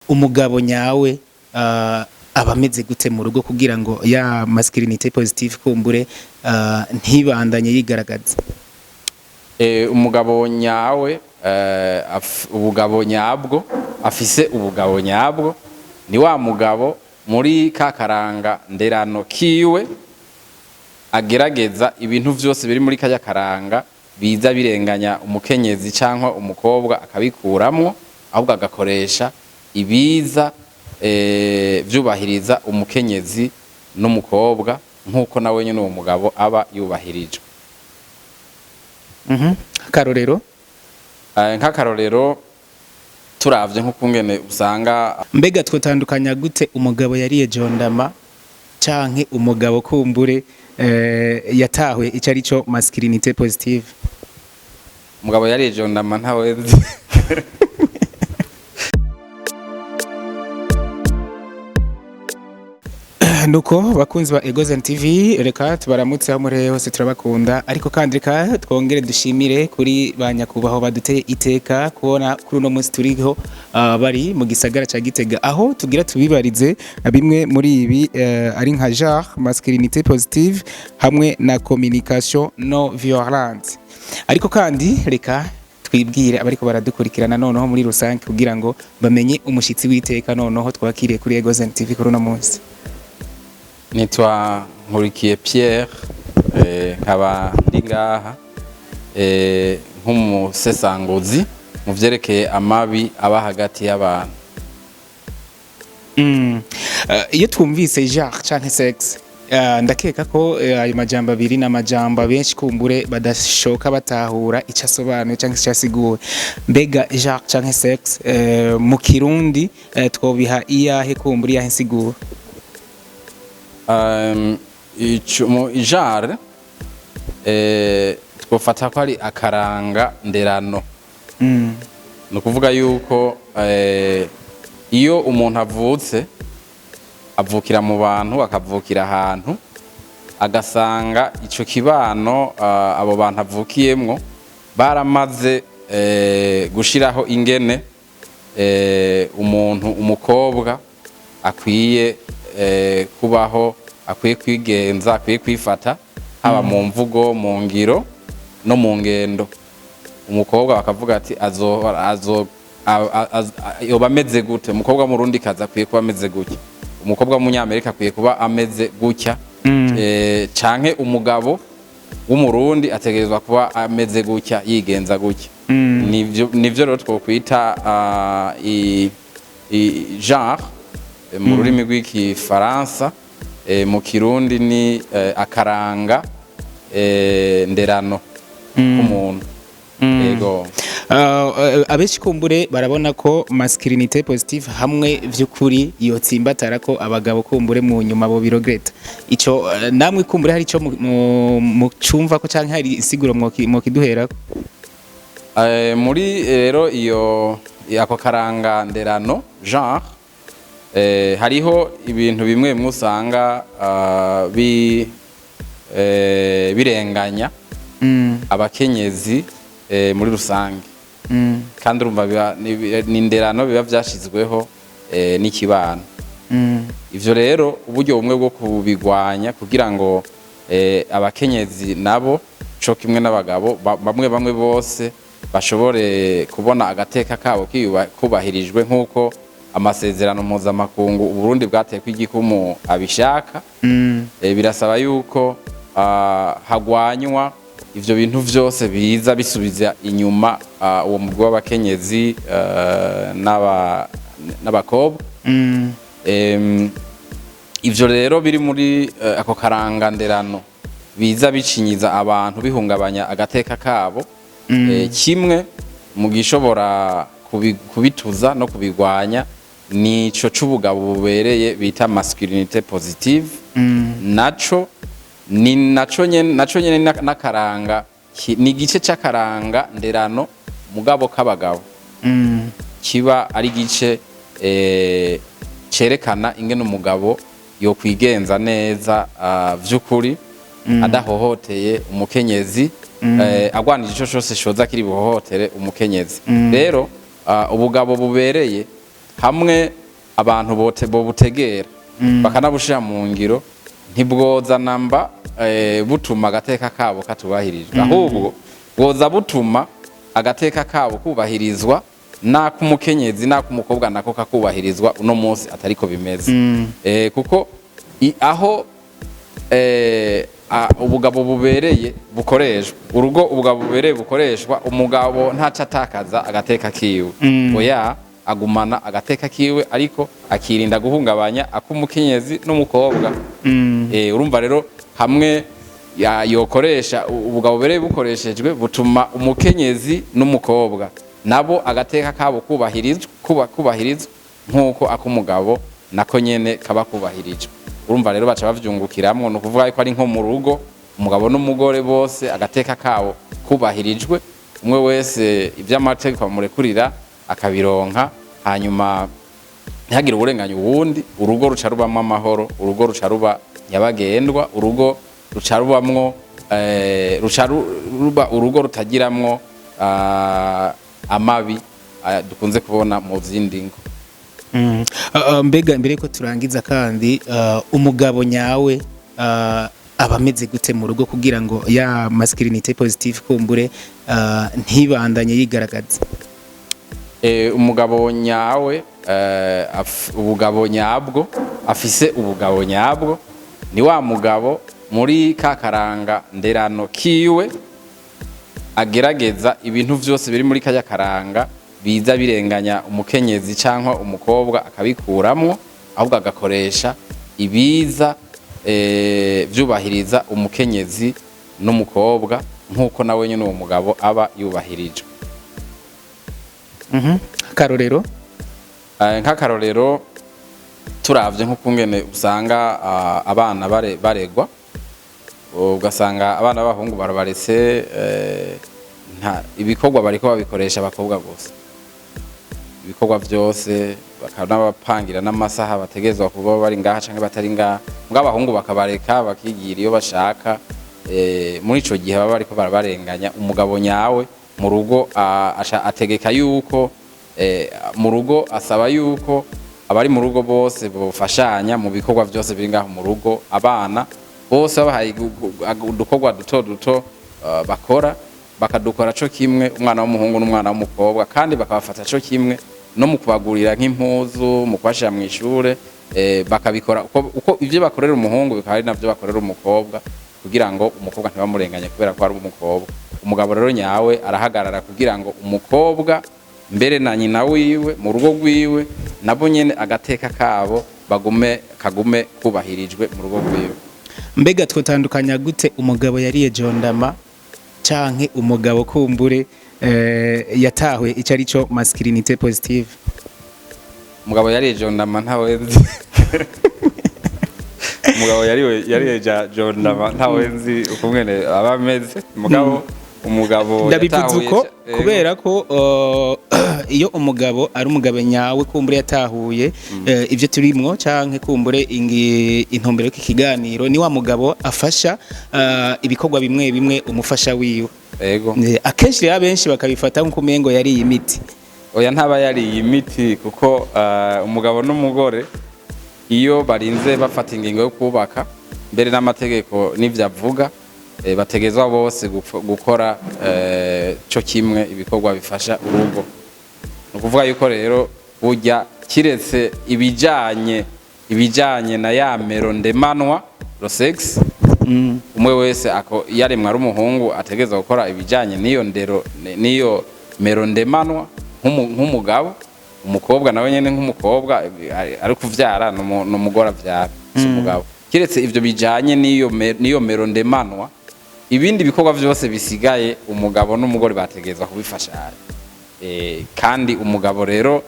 Umugabo nyawe aba ameze gute mu rugo kugira ngo ya masculinité positive kumbure ntibandanye yigaragaza? Umugabo nyawe, ubugabo nyabwo, afise ubugabo nyabwo, ni wa mugabo muri ka karanga nderano kiwe agerageza ibintu vyose biri muri kajya karanga biza birenganya umukenyezi cyangwa umukobwa akabikuramwo, ahubwo agakoresha ibiza vyubahiriza umukenyezi n'umukobwa, nk'uko nawe nyene uwo mugabo aba yubahirijwe. Akarorero? Nk'akarorero, turavye nk'ukungene usanga Mbega twotandukanya gute umugabo yariye jondama canke umugabo kumbure yatahuye ico ari cyo masculinité positive? Umugabo yariye jondama ntawe nzi. Nuko bakunzi ba Egozen TV, reka tubaramutse aho muri hose, turabakunda. Ariko kandi reka twongere dushimire kuri ba nyakubahwa baduteye iteka kubona kuri uno munsi turiho, bari mu gisagara ca Gitega, aho tugira tubibarize bimwe muri ibi, ari nka genre masculinité positive hamwe na communication non violente. Ariko kandi reka twibwire abariko baradukurikirana noneho muri rusange kugira ngo bamenye umushitsi w'iteka noneho twakiriye kuri Egozen TV kuri uno munsi. Nitwa Nkurikiye Pierre, nkaba ndi ngaha nk'umusesanguzi mu vyerekeye amabi aba hagati y'abantu. Iyo twumvise genre canke sexe, ndakeka ko ayo majambo abiri ni amajambo abenshi kumbure badashoka batahura ico asobanuye canke ico asiguye. Mbega genre canke sexe mu Kirundi twobiha iyahe kumbure, iyahe nsiguro? Ico mu genre, twofata ko ari akaranga nderano. Ni ukuvuga yuko iyo umuntu avutse, avukira mu bantu, akavukira ahantu, agasanga ico kibano, abo bantu avukiyemwo baramaze gushiraho ingene umuntu umukobwa akwiye kubaho, akwiye kwigenza, akwiye kwifata, haba mu mvugo, mu ngiro no mu ngendo. Umukobwa bakavuga ati azo yoba ameze gute? Umukobwa w'Umurundi kazi akwiye kuba ameze gutya, umukobwa w'Umunyamerika akwiye kuba ameze gutya, canke umugabo w'Umurundi ategerezwa kuba ameze gutya, yigenza gutya. Nivyo rero twokwita genre mu rurimi rw'Igifaransa. Mu Kirundi ni akaranga nderano k'umuntu. Yego. Abenshi kumbure barabona ko masculinité positive hamwe vy'ukuri yotsimbatara ko abagabo kumbure mu nyuma bo biregretta. Ico namwe kumbure hari ico mucumva ko canke hari insiguro mwokiduherako? Muri rero iyo ako karanga nderano, genre, hariho ibintu bimwe bimwe usanga birenganya abakenyezi muri rusange. Kandi urumva ni nderano biba vyashizweho n'ikibano. Ivyo rero, uburyo bumwe bwo kubigwanya kugira ngo abakenyezi nabo co kimwe n'abagabo, bamwe bamwe bose bashobore kubona agateka kabo kubahirijwe nk'uko amasezerano mpuzamakungu Uburundi bwateyeko igikumu abishaka, birasaba yuko hagwanywa ivyo bintu vyose biza bisubiza inyuma uwo mugwi w'abakenyezi n'abakobwa. Ivyo rero biri muri ako karanganderano biza bicinyiza abantu, bihungabanya agateka kabo, kimwe mu gishobora kubituza no kubigwanya nico c'ubugabo bubereye bita masculinité positive. Naco ni naco nyene n'akaranga ni igice c'akaranga nderano mugabo k'abagabo, kiba ari igice cerekana ingene umugabo yokwigenza neza, vy'ukuri adahohoteye umukenyezi, agwanije ico cose coza kiri buhohotere umukenyezi. Rero ubugabo bubereye hamwe Abantu bote bobutegera bakanabushira mu ngiro, ntibwoza namba butuma agateka kabo katubahirijwe, ahubwo bwoza butuma agateka kabo kubahirizwa, n'ak'umukenyezi n'ak'umukobwa nako kakubahirizwa. Uno munsi atariko bimeze, kuko aho ubugabo bubereye bukoreshwa, urugo ubugabo bubereye bukoreshwa, umugabo ntaca atakaza agateka kiwe. Oya, agumana agateka kiwe, ariko akirinda guhungabanya ak'umukenyezi n'umukobwa. Urumva rero hamwe yokoresha ubugabo bubereye bukoreshejwe, butuma umukenyezi n'umukobwa nabo agateka kabo kubahirizwa, kubahirizwa nk'uko ak'umugabo nako nyene kaba kubahirijwe. Urumva rero baca bavyungukiramwo. Ni ukuvuga ko ari nko mu rugo, umugabo n'umugore bose agateka kabo kubahirijwe, umwe wese ivy'amategeko amurekurira akabironka, hanyuma ntihagire uburenganya uwundi, urugo ruca rubamwo amahoro, urugo ruca ruba nyabagendwa, urugo ruca rubamwo ruca ruba urugo rutagiramwo amabi dukunze kubona mu zindi ngo. Mbega mbere yuko turangiza kandi, umugabo nyawe aba ameze gute mu rugo kugira ngo ya masculinité positive kumbure ntibandanye yigaragaza? Umugabo nyawe, ubugabo nyabwo, afise ubugabo nyabwo, ni wa mugabo muri ka karanga nderano kiwe agerageza ibintu vyose biri muri kajya karanga biza birenganya umukenyezi cyangwa umukobwa akabikuramwo, ahubwo agakoresha ibiza vyubahiriza umukenyezi n'umukobwa, nk'uko nawe nyene uwo mugabo aba yubahirijwe. Akarorero? Nk'akarorero, turavye nk'ukungene usanga abana baregwa, ugasanga abana b'abahungu barabaretse, nta ibikorwa bariko babikoresha abakobwa gusa, ibikorwa vyose, bakanabapangira n'amasaha bategerezwa kuba bari ngaha canke batari ngaha, mbwa abahungu bakabareka bakigira iyo bashaka. Muri ico gihe baba bariko barabarenganya. Umugabo nyawe mu rugo ategeka yuko mu rugo, asaba yuko abari mu rugo bose bofashanya mu bikorwa byose biri ngaho mu rugo. Abana bose babahaye udukorwa duto duto, bakora, bakadukora co kimwe, umwana w'umuhungu n'umwana w'umukobwa, kandi bakabafata co kimwe no mu kubagurira nk'impuzu, mu kubashira mu ishure, bakabikora uko ivyo bakorera umuhungu bikaba ari navyo bakorera umukobwa, kugira ngo umukobwa ntibamurenganye kubera ko ari umukobwa. Umugabo rero nyawe arahagarara kugira ngo umukobwa mbere na nyina wiwe mu rugo rwiwe nabo nyene agateka kabo bagume kagume kubahirijwe mu rugo rwiwe. Mbega twotandukanya gute umugabo yariye jondama canke umugabo kumbure yatahuye ico ari cyo masculinité positive? Umugabo yariye jondama ntawe nzi. Umugabo yariye jondama ntawe nzi ukumwene aba ameze. Mugabo umugabo Ndabivuze yatahuye uko kubera ko iyo umugabo ari umugabo nyawe, kumbure yatahuye ibyo turimwo canke kumbure intumbero y'iki kiganiro, ni wa mugabo afasha ibikorwa bimwe bimwe umufasha wiwe. Akenshi rero abenshi bakabifata nk'uko umengo yariye imiti. Oya, ntaba yariye imiti, kuko umugabo n'umugore iyo barinze bafata ingingo yo kubaka, mbere n'amategeko n'ivyo avuga, bategezwa bose gukora co kimwe ibikorwa bifasha urugo. Ni ukuvuga yuko rero burya kiretse ibijanye na ya mero ndemanwa, le sexe, umwe wese ako yaremwe ari umuhungu ategerezwa gukora ibijanye n'iyo ndero, n'iyo mero ndemanwa nk'umugabo, umukobwa nawe nyene nk'umukobwa ari kuvyara, n'umugore avyara, si umugabo. Kiretse ivyo bijanye n'iyo mero ndemanwa, ibindi bikorwa vyose bisigaye umugabo n'umugore bategerezwa kubifashanya. Kandi umugabo rero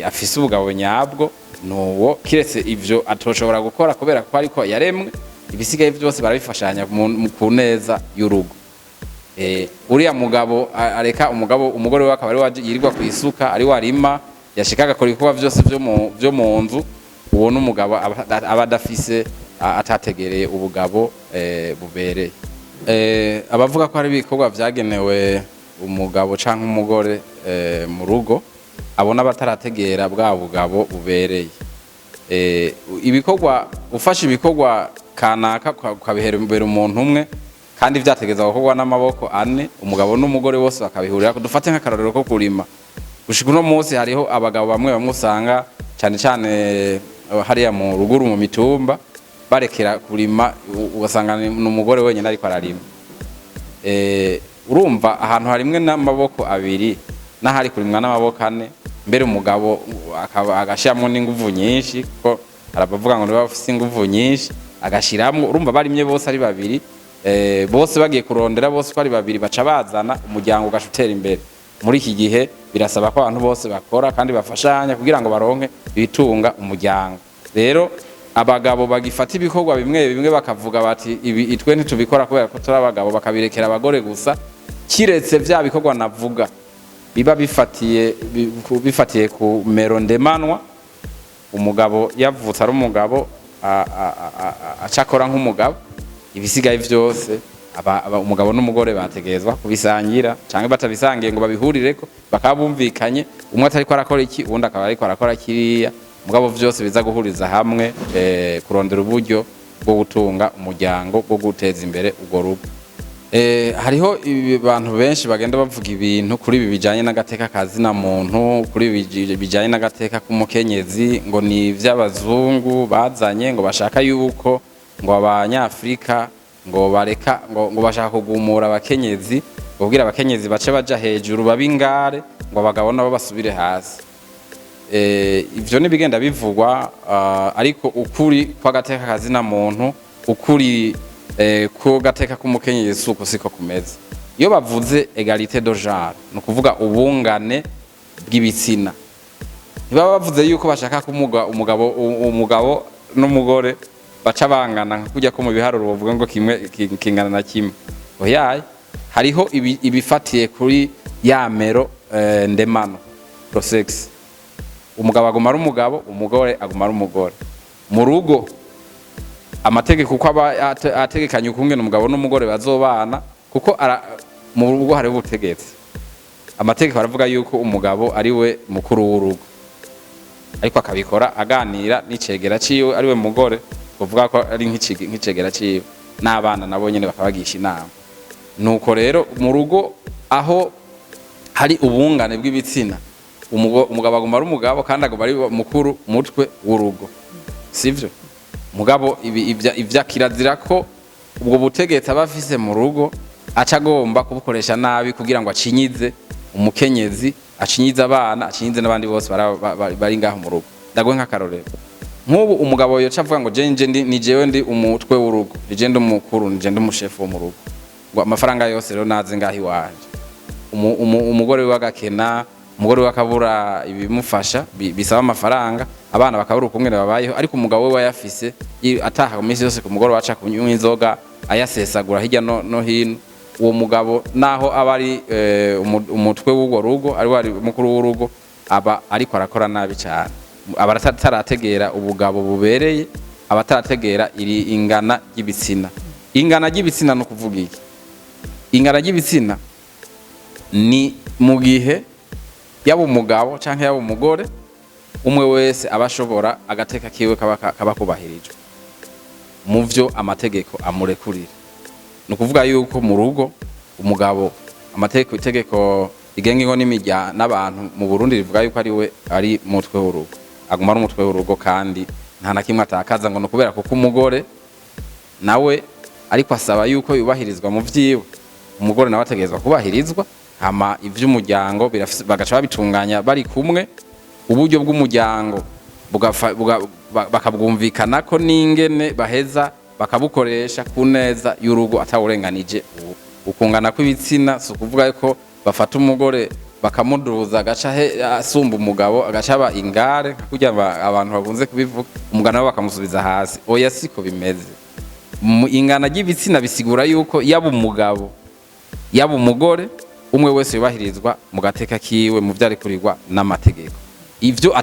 afise ubugabo nyabwo nuwo kiretse ivyo atoshobora gukora kubera ko ariko yaremwe, ibisigaye vyose barabifashanya ku neza y'urugo. Uriya mugabo areka umugabo, umugore we akaba ari we yirirwa ku isuka, ari warima, yashika agakora ibikorwa vyose vyo mu nzu, uwo n'umugabo aba adafise, atategereye ubugabo bubereye. Abavuga ko hari ibikorwa vyagenewe umugabo canke umugore mu rugo. Abona batarategera bwa bugabo bubereye. Ibikorwa, ufashe ibikorwa kanaka ukabihera imbere umuntu umwe, kandi vyategeza gukorwa n'amaboko ane, umugabo n'umugore bose bakabihurira. Dufate nk'akarorero ko kurima. Gushika uno munsi hariho abagabo bamwe bamwe usanga, cane cane hariya mu ruguru mu mitumba, barekera kurima, ugasanga ni umugore wenyine ariko ararima. Urumva ahantu harimwe n'amaboko abiri n'ahari kurimwa n'amaboko ane, mbere umugabo akaba agashiramwo n'inguvu nyinshi, kuko arabavuga ngo niba bafise inguvu nyinshi agashiramwo. Urumva barimye bose ari babiri, bose bagiye kurondera, bose uko ari babiri baca bazana, umuryango ugaca utera imbere. Muri iki gihe birasaba ko abantu bose bakora kandi bafashanya kugira ngo baronke ibitunga umuryango. Rero abagabo bagifata ibikorwa bimwe bimwe bakavuga bati: "Ibi itwe ntitubikora kubera ko turi abagabo," bakabirekera abagore gusa, kiretse vya bikorwa navuga biba bifatiye ku mero ndemanwa. Umugabo yavutse ari umugabo, aca akora nk'umugabo. Ibisigaye vyose umugabo n'umugore bategerezwa kubisangira, canke batabisangiye ngo babihurireko, bakaba bumvikanye, umwe atariko arakora iki, uwundi akaba ariko arakora kiriya, mugabo vyose biza guhuriza hamwe kurondera uburyo bwo gutunga umuryango, bwo guteza imbere urwo rugo. Hariho abantu benshi bagenda bavuga ibintu kuri ibi bijanye n'agateka kazina muntu, kuri ibi bijanye n'agateka k'umukenyezi, ngo ni ivy'abazungu bazanye, ngo bashaka yuko ngo abanyafrika ngo bareka, ngo bashaka kugumura abakenyezi, ngo kugira abakenyezi bace baja hejuru babe ingare, ngo abagabo nabo basubire hasi. Ivyo nibigenda bivugwa, ariko ukuri kw'agateka kazina muntu, ukuri ko gateka k'umukenyezi, suko siko kumeze. Iyo bavuze égalité de genre, ni ukuvuga ubungane bw'ibitsina, ntibaba bavuze yuko bashaka kumuga umugabo n'umugore baca bangana nka kurya ko mu biharuro bavuga ngo kimwe kingana na kimwe. Oyaye, hariho ibifatiye kuri ya mero ndemano, le sexe. Umugabo aguma ari umugabo, umugore aguma ari umugore. Mu rugo amategeko uko aba ategekanye ukungene umugabo n'umugore bazobana, kuko mu rugo hariho ubutegetsi. Amategeko aravuga yuko umugabo ari we mukuru w'urugo, ariko akabikora aganira n'icegera ciwe, ari we mugore, kuvuga ko ari nk'icegera ciwe, n'abana nabo nyene bakabagisha inama. Nuko rero mu rugo aho hari ubungane bw'ibitsina, umugabo aguma ari umugabo kandi aguma ari mukuru, mutwe w'urugo, sivyo? Mugabo ibi ivya kirazira ko ubwo butegetsi aba afise mu rugo aca agomba kubukoresha nabi kugira ngo acinyize umukenyezi, acinyize abana, acinyize n'abandi bose bari ngaho mu rugo. Ndaguhe nk'akarorero: nk'ubu umugabo yoca avuga ngo je ndi, ni jewe ndi umutwe w'urugo, ni je ndi umukuru, ni je ndi umushefu wo mu rugo, ngo amafaranga yose rero naze ngaho iwanje. Umugore wiwe agakena, umugore wiwe akabura ibimufasha bisaba amafaranga, abana bakabura ukungene babayeho, ariko umugabo we wayafise, ataha iminsi yose ku mugoroba, aca kunywa inzoga, ayasesagura hirya no hino. Uwo mugabo, naho aba ari umutwe w'urwo rugo, ari we ari mukuru w'urugo, aba ariko arakora nabi cyane, aba atarategera ubugabo bubereye, aba atarategera iri ingana ry'ibitsina. Ingana ry'ibitsina ni ukuvuga iki? Ingana ry'ibitsina ni mu gihe yaba umugabo canke yaba umugore, umwe wese aba ashobora, agateka kiwe kaba kubahirijwe mu vyo amategeko amurekurira. Ni ukuvuga yuko mu rugo umugabo, amategeko, itegeko rigenga ingo n'imirya n'abantu mu Burundi rivuga yuko ari we ari mutwe w'urugo, aguma ari umutwe w'urugo, kandi nta na kimwe atakaza ngo ni ukubera kuko umugore nawe ariko asaba yuko yubahirizwa mu vyiwe. Umugore nawe ategerezwa kubahirizwa, hama ivy'umuryango bagaca babitunganya bari kumwe, uburyo bw'umuryango bakabwumvikanako n'ingene baheza bakabukoresha ku neza y'urugo atawurenganije. Ukungana kw'ibitsina si ukuvuga ko bafata umugore bakamuduza agaca asumba umugabo, agaca aba ingare nka kurya abantu bakunze kubivuga, umugabo nawe bakamusubiza hasi. Oya, siko bimeze. Ingana ry'ibitsina bisigura yuko yaba umugabo, yaba umugore, umwe wese yubahirizwa mu gateka kiwe, mu vyo arekurirwa n'amategeko. Ivyo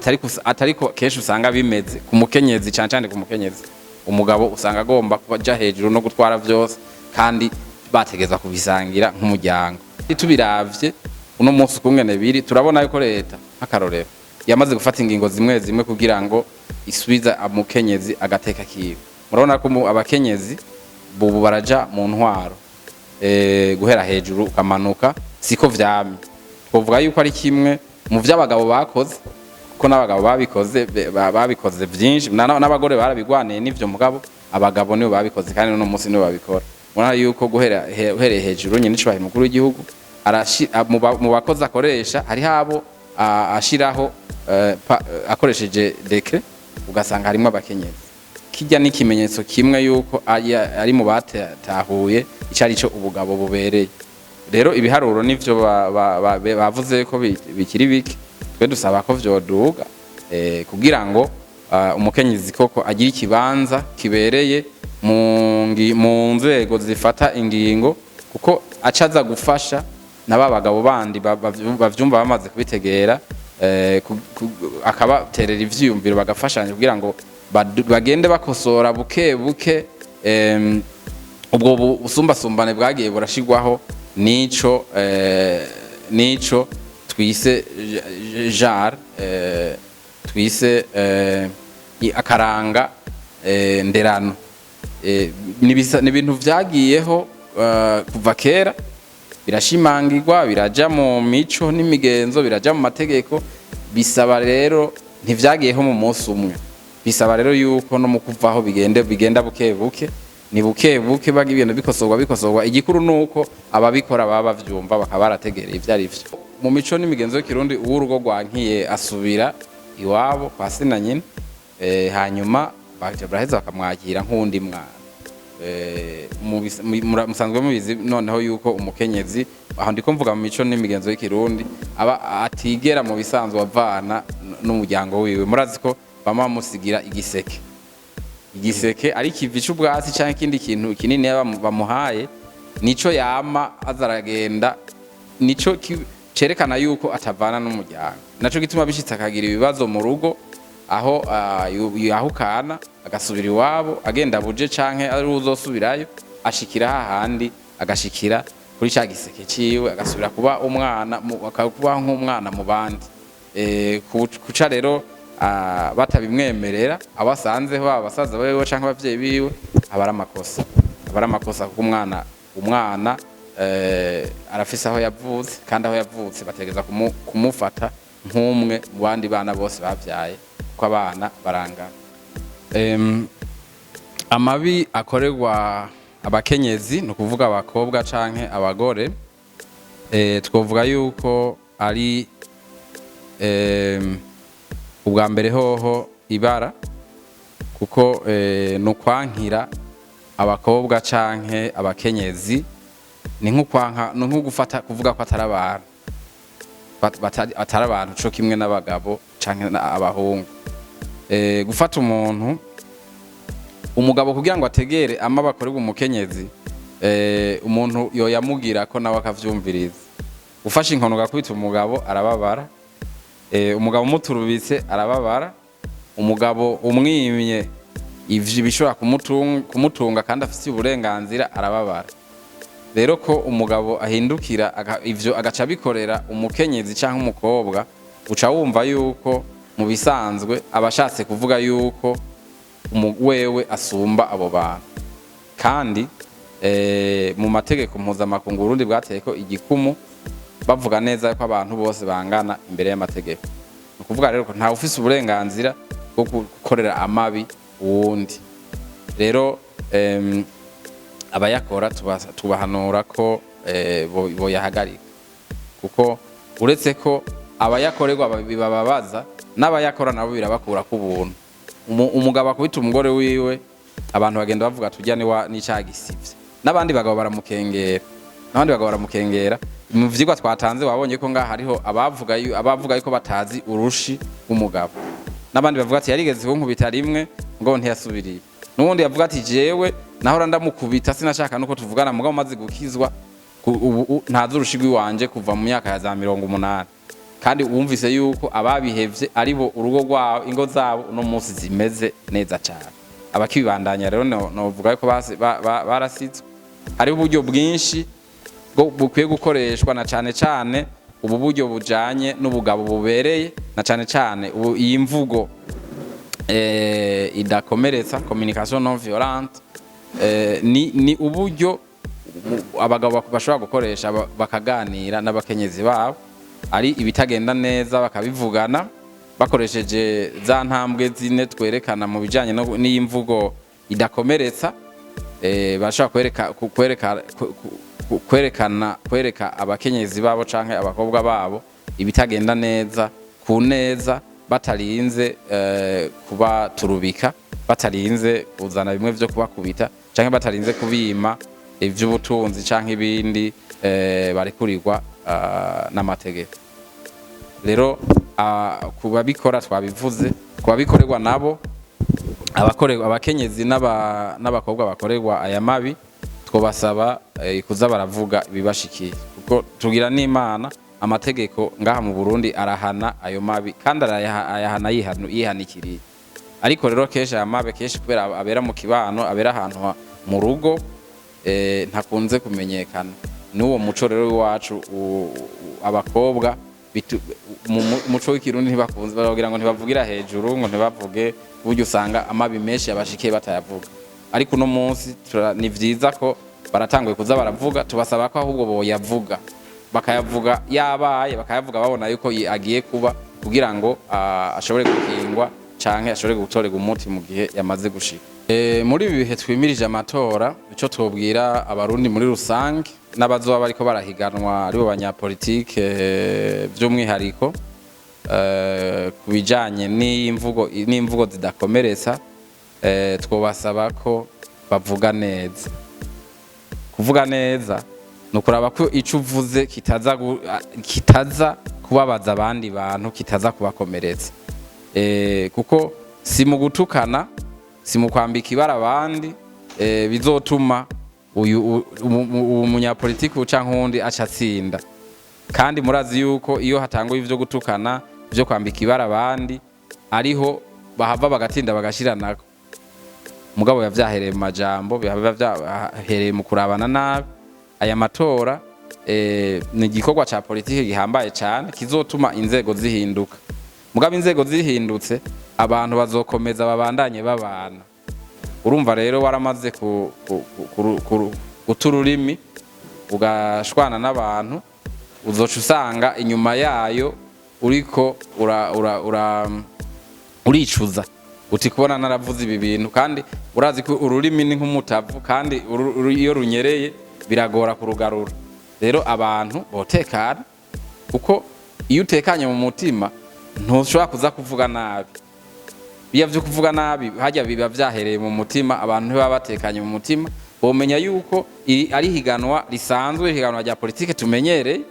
atariko kenshi usanga bimeze ku mukenyezi, cane cane ku mukenyezi. Umugabo usanga agomba kuja hejuru no gutwara vyose, kandi bategezwa kubisangira nk'umuryango. Tubiravye uno munsi ukungene biri, turabona yuko leta nk'amategeko, Nk'akarorero, yamaze gufata ingingo zimwe zimwe kugira ngo isubize umukenyezi agateka kiwe. Murabona ko abakenyezi bubu baraja mu ntwaro, guhera hejuru ukamanuka, siko vyamye. Twovuga yuko ari kimwe mu vy'abagabo bakoze, kuko n'abagabo babikoze, babikoze vyinshi, n'abagore barabigwaniye n'ivyo, mugabo abagabo nibo babikoze kandi n'uno munsi nibo babikora. Murabona yuko guhera uhereye hejuru nyene icubahiro umukuru w'igihugu mu bakozi akoresha hariho abo ashiraho akoresheje décret, ugasanga harimo abakenyezi. Kijya ni ikimenyetso kimwe yuko ari mu batahuye ico ari cyo ubugabo bubereye. Rero ibiharuro nivyo bavuze ko bikiri bike. Twe dusaba ko vyoduga, kugira ngo umukenyezi koko agire ikibanza kibereye mu nzego zifata ingingo, kuko acaza gufasha na ba bagabo bandi bavyumva bamaze kubitegera, akabaterera ivyiyumviro, bagafashanya kugira ngo bagende bakosora buke buke ubwo busumbasumbane bwagiye burashigwaho nico twise genre, twise akaranga nderano. Ni ibintu vyagiyeho kuva kera, birashimangirwa, biraja mu mico n'imigenzo, biraja mu mategeko. Bisaba rero, ntivyagiyeho mu munsi umwe, bisaba rero yuko no mu kuvaho bigenda buke buke. Ni buke buke baga ibintu bikosorwa, bikosorwa. Igikuru nuko ababikora baba bavyumva, bakaba barategereye ivyo ari vyo. Mu mico n'imigenzo y'ikirundi, uwo urugo rwankiye asubira iwabo kwa se na nyina, hanyuma baja baraheza bakamwakira nk'uwundi mwana. Musanzwe mubizi noneho yuko umukenyezi, aho ndiko mvuga mu mico n'imigenzo y'ikirundi, aba atigera mu bisanzwe avana n'umuryango wiwe. Murazi ko bama bamusigira igiseke, igiseke ari ikivi c'ubwatsi canke ikindi kintu kinini bamuhaye, nico yama aza aragenda, nico cerekana yuko atavana n'umuryango. Naco gituma bishitse akagira ibibazo mu rugo aho yahukana, agasubira iwabo agenda buje canke ari uzosubirayo, ashikira hahandi, agashikira kuri ca giseke ciwe, agasubira kuba umwana akakuba nk'umwana mu bandi. Kuca rero batabimwemerera abo asanzeho, baba basaza biwe canke abavyeyi biwe, aba ari amakosa, aba ari amakosa, kuko umwana arafise aho yavutse, kandi aho yavutse bategereza kumufata nk'umwe mu bandi bana bose bavyaye, kuko abana barangana. Amabi akorerwa abakenyezi, ni ukuvuga abakobwa canke abagore, twovuga yuko ari ubwa mbere hoho ibara, kuko ni ukwankira abakobwa canke abakenyezi, ni nk'ukwanka, ni nko gufata kuvuga ko atari abantu, atari abantu co kimwe n'abagabo canke abahungu. Gufata umuntu umugabo kugira ngo ategere ama bakorerwa umukenyezi, umuntu yoyamugira ko nawe akavyumviriza. Ufashe inkono ugakubita umugabo arababara, umugabo umuturubitse arababara, umugabo umwimye ivyo bishobora kumutunga kandi afise uburenganzira arababara. Rero ko umugabo ahindukira ivyo agaca abikorera umukenyezi canke umukobwa, uca wumva yuko mu bisanzwe aba ashatse kuvuga yuko wewe asumba abo bantu. Kandi mu mategeko mpuzamakungu Uburundi bwateye ko igikumu, bavuga neza ko abantu bose bangana imbere y'amategeko. Ni ukuvuga rero ko ntawe ufise uburenganzira bwo gukorera amabi uwundi. Rero abayakora tubahanura ko boyahagarika, kuko uretse ko abayakorerwa bibababaza, n'abayakora nabo birabakura ku buntu. Umugabo akubita umugore wiwe, abantu bagenda bavuga tujya ni wa n'icaha gisivye, n'abandi bagabo baramukengera, n'abandi bagabo baramukengera. Mu vyigwa twatanze wabonye ko ngaha hariho abavuga yuko batazi urushi rw'umugabo, n'abandi bavuga ati yarigeze kunkubita rimwe ngo ntiyasubiriye, n'uwundi yavuga ati jewe nahora ndamukubita sinashaka nuko tuvugana, mugabo maze gukizwa ubu ntazi urushi rw'iwanje kuva mu myaka ya za 80. Kandi wumvise yuko ababihevye aribo urugo rwabo, ingo zabo uno munsi zimeze neza cyane. Abakibandanya rero novuga ko barasizwe. Hariho uburyo bwinshi bwo bukwiye gukoreshwa, na cane cane Ubu buryo bujanye n'ubugabo bubereye, na cane cane ubu iyi mvugo idakomeretsa, communication non violente, ni uburyo abagabo bashobora gukoresha bakaganira n'abakenyezi babo, ari ibitagenda neza bakabivugana bakoresheje za ntambwe zine twerekana mu bijanye n'iyi mvugo idakomeretsa. Bashobora kwereka ku- kwereka ku- ku- kwerekana kwereka abakenyezi babo canke abakobwa babo ibitagenda neza ku neza, batarinze kubaturubika, batarinze kuzana bimwe vyo kubakubita, canke batarinze kubima ivy'ubutunzi canke ibindi barekurirwa n'amategeko. Rero ku babikora twabivuze, ku babikorerwa nabo, abakorerwa, abakenyezi n'abakobwa bakorerwa aya mabi, twobasaba kuza baravuga ibibashikiye, kuko tugira n'Imana amategeko ngaha mu Burundi arahana ayo mabi, kandi ayahana yihanikiriye. Ariko rero kenshi aya mabi, kenshi kubera abera mu kibano, abera ahantu mu rugo, ntakunze kumenyekana. N'uwo muco rero w'iwacu, abakobwa mu muco w'Ikirundi ntibakunze, bagira ngo ntibavugira hejuru, ngo ntibavuge, buryo usanga amabi menshi yabashikiye batayavuga. Ariko uno munsi ni vyiza ko baratanguye kuza baravuga. Tubasaba ko ahubwo boyavuga, bakayavuga yabaye, bakayavuga babona yuko agiye kuba, kugira ngo ashobore gukingwa canke ashobore gutorerwa umuti mu gihe yamaze gushika. Muri ibi bihe twimirije amatora, ico twobwira Abarundi muri rusange n'abazoba bariko barahiganwa, aribo banyapolitike by'umwihariko, ku bijanye n'imvugo zidakomeretsa, twobasaba ko bavuga neza. Kuvuga neza ni ukuraba ko ico uvuze kitaza kubabaza abandi bantu, kitaza kubakomeretsa, kuko si mu gutukana, si mu kwambika ibara abandi bizotuma uyu umunyapolitiki canke uwundi aca atsinda. Kandi murazi yuko iyo hatanguye ivyo gutukana, ivyo kwambika ibara abandi, ariho bahava bagatinda bagashiranako. Mugabo biba vyahereye mu majambo, biba vyahereye mu kurabana nabi. Aya matora ni igikorwa ca politiki gihambaye cane kizotuma inzego zihinduka. Mugabo inzego zihindutse, abantu bazokomeza babandanye babana. Urumva rero waramaze guta ururimi, ugashwana n'abantu, uzoca usanga inyuma yayo uriko ura, ura, ura, uricuza uti kubona naravuze ibi bintu. Kandi urazi ko ururimi ni nk'umutavu, kandi iyo runyereye biragora kurugarura. Rero abantu botekana, kuko iyo utekanye mu mutima ntushobora kuza kuvuga nabi. Biya vyo kuvuga nabi hajya biba vyahereye mu mutima, abantu ntibaba batekanye mu mutima. Bomenya yuko iri ari higanwa risanzwe, higanwa rya politike tumenyereye,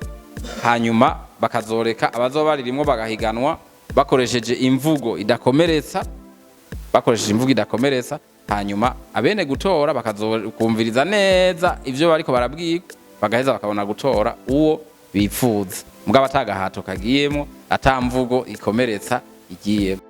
hanyuma bakazoreka abazoba baririmwo bagahiganwa bakoresheje imvugo idakomeretsa, bakoresheje imvugo idakomeretsa. Hanyuma abene gutora bakazokumviriza neza ivyo bariko barabwirwa, bagaheza bakabona gutora uwo bipfuza, mugabo atagahato kagiyemo, ata mvugo ikomeretsa igiyemo.